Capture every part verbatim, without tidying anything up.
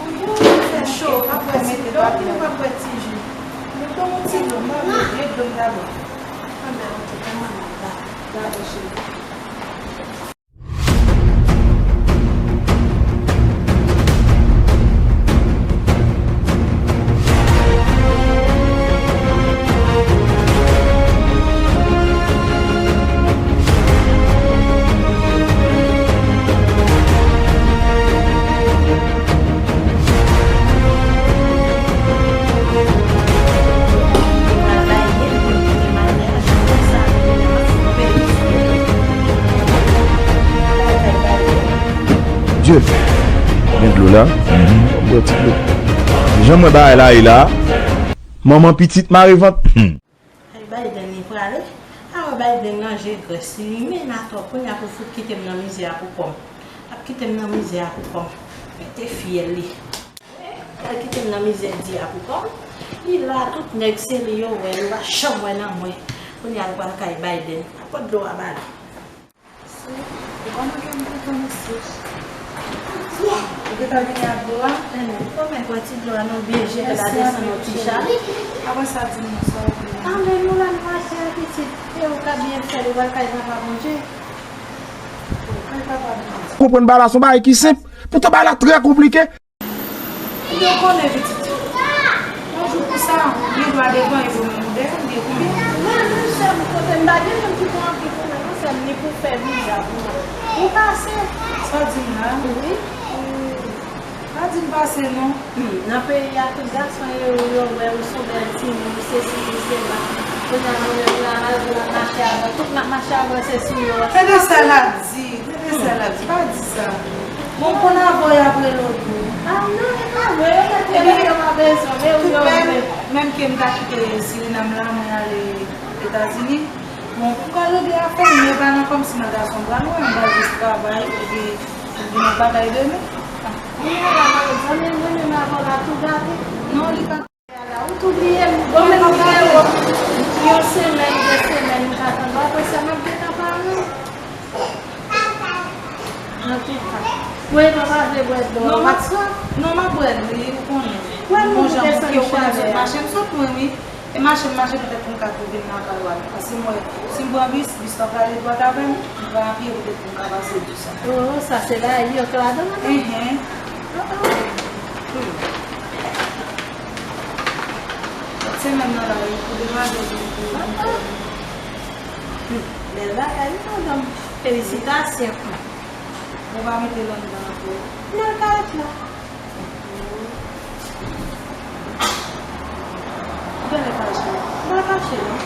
Ou di w fè cho, pa bwè ti dlo, ou pa bwè ti ji. Nou ban m yon ti dlo, m pa vle vye dlo m ta bwè. Anben, ok, kòman m ap ba? Dakò, cheri. Dye, gen dlo la. Mhm. Bwè ti dlo. Jan m wè bagay la ye la, manman pitit mare vant. Hmm. Ay, Biden li prale. Awa Biden ranje grès li, men atò, kounye a pou fout kite m nan mizè a pou kò m. L ap kite m nan mizè a pou kò m. Mete fyèl li. L al kite m nan mizè di a pou kò m. Li la, tout nèg se li yo wè, yo pa janm wè nan mwen. Kounye a l pral kay Biden. Apòt dlo a ba li. Ou pa manke m toutan, mesye. Ou gentan vini ak dlo a? Enben, ou pa mèt bwè ti dlo a non, oubyen jete l a desann yon ti jan. Apre sa, di m non, sa ou vle. Anben, nou la, nou mache a pitit. E ou ka byen fè l, ou pral kay Papa Bondye. Ou kay Papa Bondye. Konprann bagay la, se yon bagay ki senp. Poutan bagay la trè konplike. Ebyen, ou konnen, pitit. Yon jou pou sa, ou gen dwa devan e yo menm ou dèyè, ou gen koubyen? Mwen menm, sè m, kote m pa gen moun ki pou anvi pou mwen, non, sè m, ni pou fè viza pou mwen. Ou pase. Sa w di m la? Wi. Pa di m pase, non. Hmm, nan peyi a, tout gason yo, yo wè ou se yon bèl timoun, ou sesi, ou sela. Kounye a, nou menm la, nou ap mache avè w. Tout n ap mache avè w, se sou yo. Tande sa l ap di. Tande sa l ap di, pa di sa. Bon, m konn avè w y ap rele w tou. A non, e pa vre, yo mèt rele m, yo pa bezwen m, e ou yo vle. Menm ke m ta kite Sirinam la, mwen ale Etazini. Bon, m pral regle afè m, men pa nan kòmsi m al gason bra nwa, m pral jis travay, epi m vin ap bagay demen. Kounye a la, zanmi m, mwen menm avè w la tou gate. Non, li pa Ou tou bliye m. Bon, men nou gen yon semèn, de semèn, m ka tann ou. Apre sa, m ap gentan pale w. Antouka. Wi, papa vle bwè dlo a. Non, m ap swaf. Non, m ap bwè l, wi, ou konnen. Wè, m gon jan moun ki yo konnen sot mache, m sot lwen, wi. E mache, m mache petèt pou m ka twouve m nan kay ou a. Paske m wè, si m pran bis, bis la prale dwat avè m, m pran a pye petèt pou m ka pase di sa. Oh, sa se la, yo, to a dan. Enhen. Oh, oh. Hmm. Lòt semèn nan la, pou demwazèl vin pou. Bèl bagay, wi, madanm. Felisitasyon. Ou pa mete l anndan ankò. Non, l ka ret la. Ou genlè fache. M pa fache, non.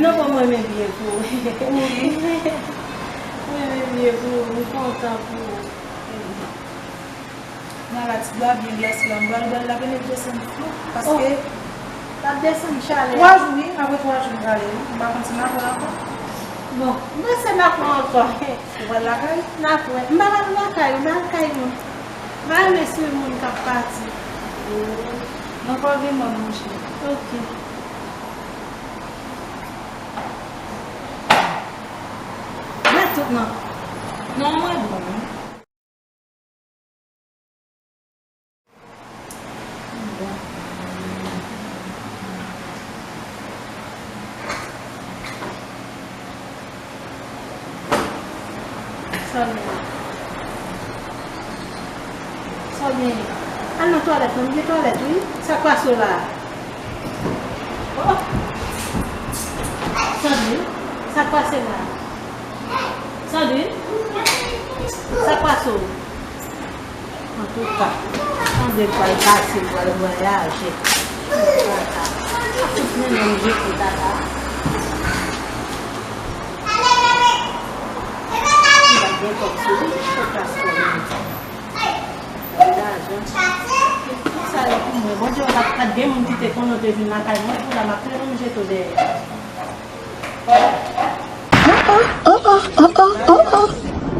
Non, bon, mwen renmen byen pou ou. Wi. Mwen renmen byen pou ou, m kontan pou ou. Nan la ti dwa byen glase la, m pral bwè l la, pene desann flou, paske. Oh, l ap desann chalè a. Twa jou, wi, apre twa jou m prale, wi. M pa konn si m ap wè ankò. Bon, m panse n ap wè ankò. Ou pral lakay? N ap wè. M pa pral lakay, m al kay nou. M pa renmen swiv moun k ap pati. Oh, nan kò gen mòn, monchè. Ok. Mwen tout nan. Non, mwen bon. Sòl gen. Sòl gen. Al nan twalèt, non, gen twalèt, wi. Sa k pase w la? Oh! Sandrine, sa k pase la? Sandrine, sa k pase w? Antouka, tande l pral pase, l pral vwayaje. Antouka, a fout mennen m jete tata. Li pa gen kòb sou li, se paspò li. Lajan. Tout sa yo pou mwen. Bondye, pa t gen moun ki te konnen w te vin lakay mwen, pou la m ap fè yon jete w dèyè. Oh, oh, oh, oh, oh, oh,